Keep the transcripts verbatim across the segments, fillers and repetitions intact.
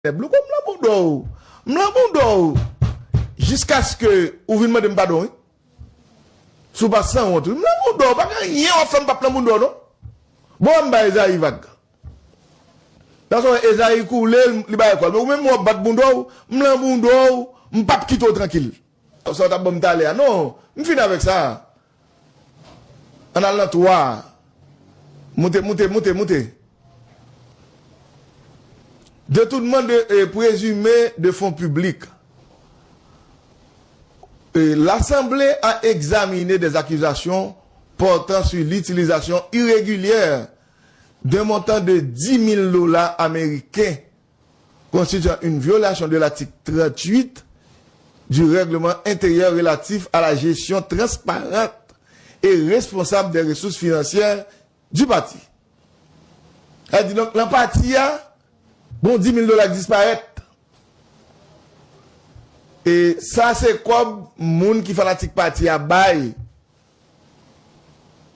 Louko, m lan bouda w. M lan bouda w. Jiskaske ou vin mande m padon, wi. Si w pa sanwont, wi. M lan bouda w. Pa gen anyen w ap fè m p ap lan bouda w, non. Bon, m ba Ezayi vag. Paske Ezayi koule, li bay kò l. Men ou menm, w ap bat bouda w, m lan bouda w, m p ap kite w trankil. Sa w t ap ban m talè a. Non, m fini avèk sa. Ann al nan twa. Moute, moute, moute, moute. Détournement de, eh, présumé de fonds publics. Eh, l'Assemblée a examiné des accusations portant sur l'utilisation irrégulière d'un montant de dix mille dollars américains constituant une violation de l'article trente-huit du règlement intérieur relatif à la gestion transparente et responsable des ressources financières du parti. Sa di, donk, nan pati a, bon, dis mil dola k disparèt. E sa se kòb moun ki fanatik pati a bay.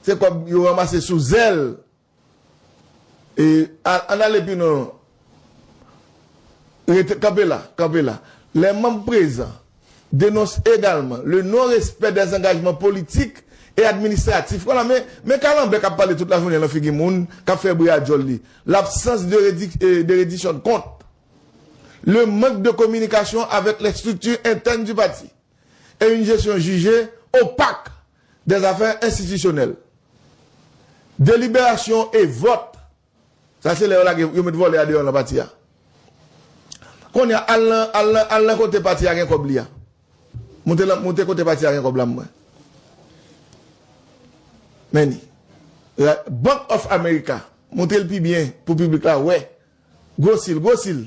Se kòb yo ranmase sou zèl. E, a-, ann ale pi non. Rete, kanpe la, kanpe la. Les membres présents dénoncent également le non-respect des engagements politiques et administratifs. Voilà, men, men kalanbè k ap pale tout lajounen lan figi moun, k ap fè bri a djòl li. L'absence de rédi-, eh, de reddition de comptes. Le manque de communication avec les structures internes du parti. Et une gestion jugée opaque des affaires institutionnelles. Délibération et vote. Sa se lè yo lage, yo met vòlè a deyò nan pati a. Kounye a, al nan, al nan, al nan kote pati a gen kòb li a. Moute lan, moute kote pati a gen kòb la, m wè. Men ni. La, Bank of America. Montre l pi byen pou piblik la wè. Gwosi l, gwosi l.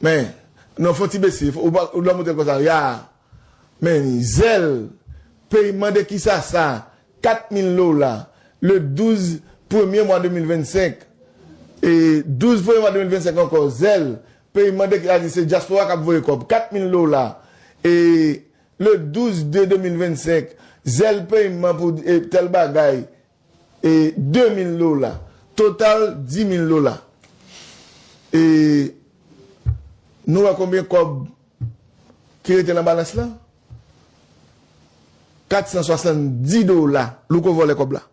Men, non, fè yon ti bese, fò, ou pa, ou dwe montre l konsa, ya. Men, zèl, peyman de kisa sa, kat mil dola, le douz premye mwa de mil vennsenk, e douz premye mwa de mil vennsenk ankò, zèl, peyman de, sa di se dyaspora k ap voye kòb, kat mil dola, e le douz de de mil vennsenk, zèl peyman pou, e, tèl bagay, e, de mil dola. Total, dis mil dola. E nou wè konbyen kòb ki rete nan balans lan? Kat san swasanndis dola. Louko vòlè kòb la.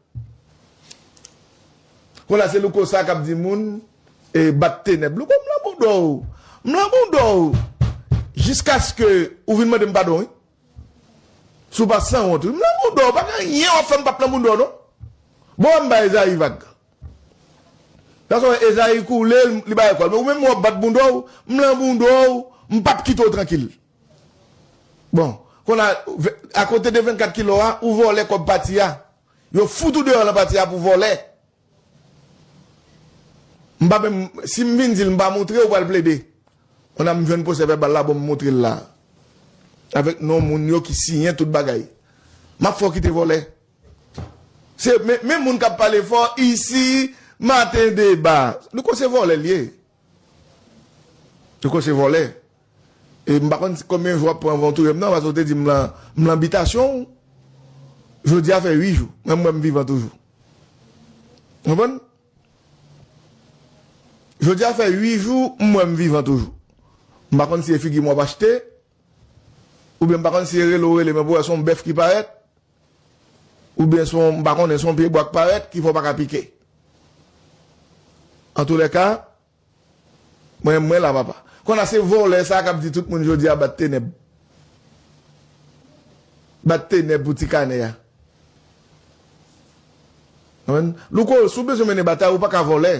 Kounye a se Louko sa k ap di moun, e, bat tenèb. Louko, m lan bouda w. M lan bouda w. Jiskaske ou vin mande m padon, wi. Si w pa sanwont, wi. M lan bouda w. Pa gen anyen w ap fè m p ap lan bouda w, non. Bon, m ba Ezayi vag. Sa se Ezayi koule, li bay kò l. Men ou menm, w ap bat bouda w, m lan bouda w, m p ap kite w trankil. Bon, kounye a, ve-, akote de vennkat kilo a, ou vòlè kòb pati a. Yo fout ou deyò nan pati a pou vòlè. M pa menm, si m vin di l m pa montre, ou pral plede. Kounye a m jwenn pwosè vèbal la, bon, m montre l la. Avèk non moun yo ki siyen tout bagay. M ap fè w kite vòlè. Se, men, men moun k ap pale fò isi, maten deba. Louko se vòlè l ye. Louko se vòlè. E m pa konn si konbyen jou w ap pran anvan w touye m nan, paske w te di m lan, m lan bitasyon w. Jodi a fè uit jou. Mwen, m wè m vivan toujou. Konprann? Jodi a fè uit jou, m wè m vivan toujou. M pa konn si e figi m w ap achte, oubyen m pa konn si e rele w rele, men pou wè se yon bèf ki parèt, oubyen se yon, m pa konnen, se yon pye bwa k parèt, ki fè w pa ka pike. Antoulèka, mwen, mwen la, papa. Kounye a se vòlè sa k ap di tout moun jodi a bat tenèb. Bat tenèb pou ti kanè a. Konprann? Louko, si w bezwen mennen batay, ou pa ka vòlè.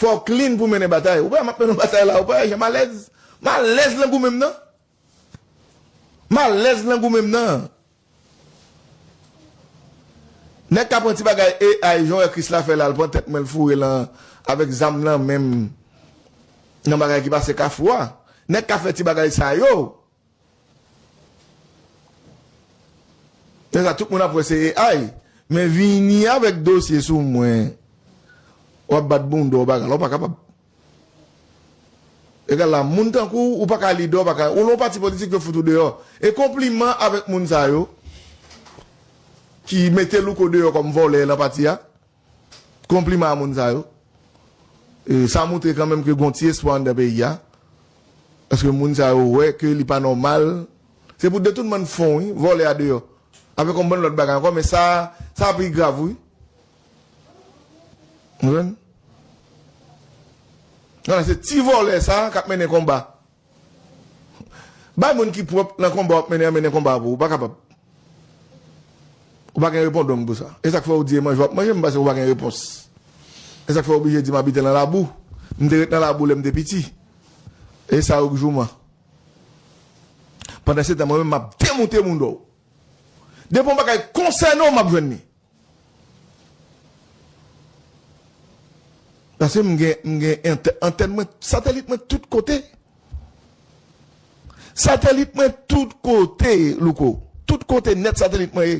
Fò w clean pou mennen batay. Ou pa wè m ap mennen batay la, ou pa wè jan m alèz? M alèz lan goumen m nan. M alèz lan goumen m nan. Nèg ka pran ti bagay A I, jan w wè Krisla fè la, l pran tèt mwen, l foure lan avèk zam nan men m, nan bagay ki pase Kafou a. Nèg ka fè ti bagay sa yo. Se sa, tout moun ap wè se A I. Men vini avèk dosye sou mwen. W ap bat bounda w, bagay la, w pa kapab. Egal la, moun tankou w, ou pa ka lidè, w pa ka, ou nan yon pati politik, yo fout ou deyò. E konpliman avèk moun sa yo ki mete Louko deyò kòm vòlè nan pati a. Konpliman a moun sa yo. E, sa montre kanmenm ke gon ti espwa anndan peyi a. Paske moun sa yo wè ke li pa nòmal. Se pou detounmann fon, wi, vòlè a deyò. Avèk yon bann lòt bagay ankò, men sa, sa pi grav, wi. Ou konprann? Nan, se ti vòlè sa k ap mennen konba. Bay moun ki pwòp nan konba w ap mennen an mennen konba pou ou. Ou pa kapab. Ou pa gen repondong pou sa. E sa k fè ou di e manje w ap manje, m panse ou pa gen repons. E sa k fè w oblije di m abite nan labou. M te ret nan labou lè m te piti. E sa yo k jouman. Pandan se tan, mwen menm, m ap demoute moun dò. Depi yon bagay konsène w, m ap jwenn li. Paske m gen, m gen ant-, antèn mwen, satelit mwen tout kote. Satelit mwen tout kote, Louko. Tout kote nèt satelit mwen ye.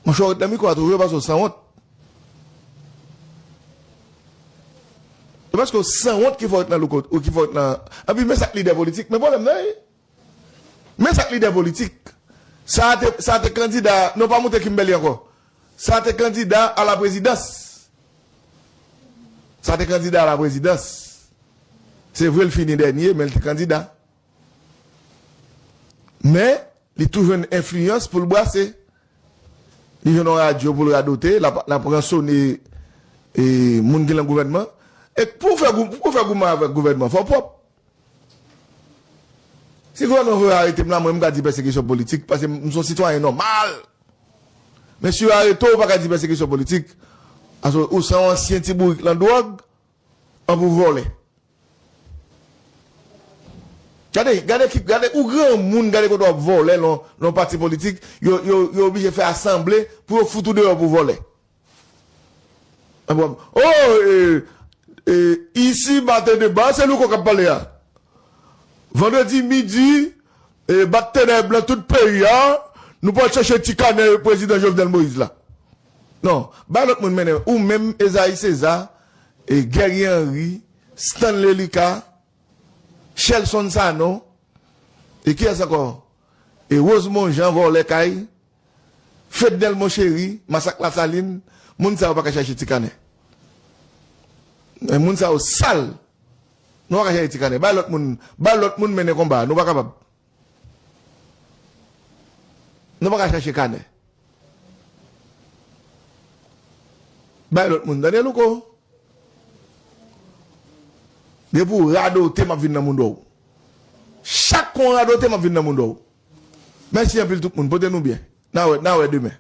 Monchè, w ret nan mikwo a toujou, paske w sanwont. E paske w sanwont ki fè w ret nan Louko, ou ki fè w ret nan, anpi men sa k lidè politik, men pwoblèm nan ye. Men sa k lidè politik. Sa a te, sa a te kandida, non, pa moute Kimberly ankò. Sa a te kandida a la prezidans. Sa a te kandida a la prezidans. Se vre, l fini dènye, men l te kandida. Men, li tou jwenn enfliyans pou l brase. Li jwenn yon radyo pou l radote, l ap, l ap ransone, e, moun ki nan gouvènman. E pou w fè gou-, pou w fè goumen avèk gouvènman, fò w pwòp. Si gouvènman vle arete m la, mwen, m ka di pèsekisyon politik, paske m, m se yon sitwayen nòmal. Men si yo arete w, ou pa ka di pèsekisyon politik. Paske ou se yon ansyen ti bourik nan dwòg, anpi w vòlè. Gade, gade ki, gade ou granmoun, gade kote w ap vòlè nan, nan pati politik, yo, yo, yo oblije fè asanble pou yo fout ou deyò pou vòlè. An bon, oh, e, e, isi maten deba, se Louko k ap pale a. Vandredi midi, e, bat tenèb nan tout peyi a, nou pral chache ti kanè prezidan Jovenel Moïse la. Non, bay lòt moun mennen, ou menm, Esaïe César, e, Guerrier Henry, Stanley Lucas, Shelson Sanon, e kiyès ankò? E Rosemond Jean, vòlè kay, Fednel Monchery, masak Lasalin, moun sa yo pa ka chache ti kanè. Men moun sa yo sal. Nou pa ka chache ti kanè. Bay lòt moun, bay lòt moun mennen konba a. Nou pa kapab. Nou pa ka chache kanè. Bay lòt moun, tande Louko. Depi w radote, m ap vin nan moudon w. Chak kon radote, m ap vin nan moudon w. Mèsi anpil tout moun. Pote nou byen. N a wè, n a wè demen.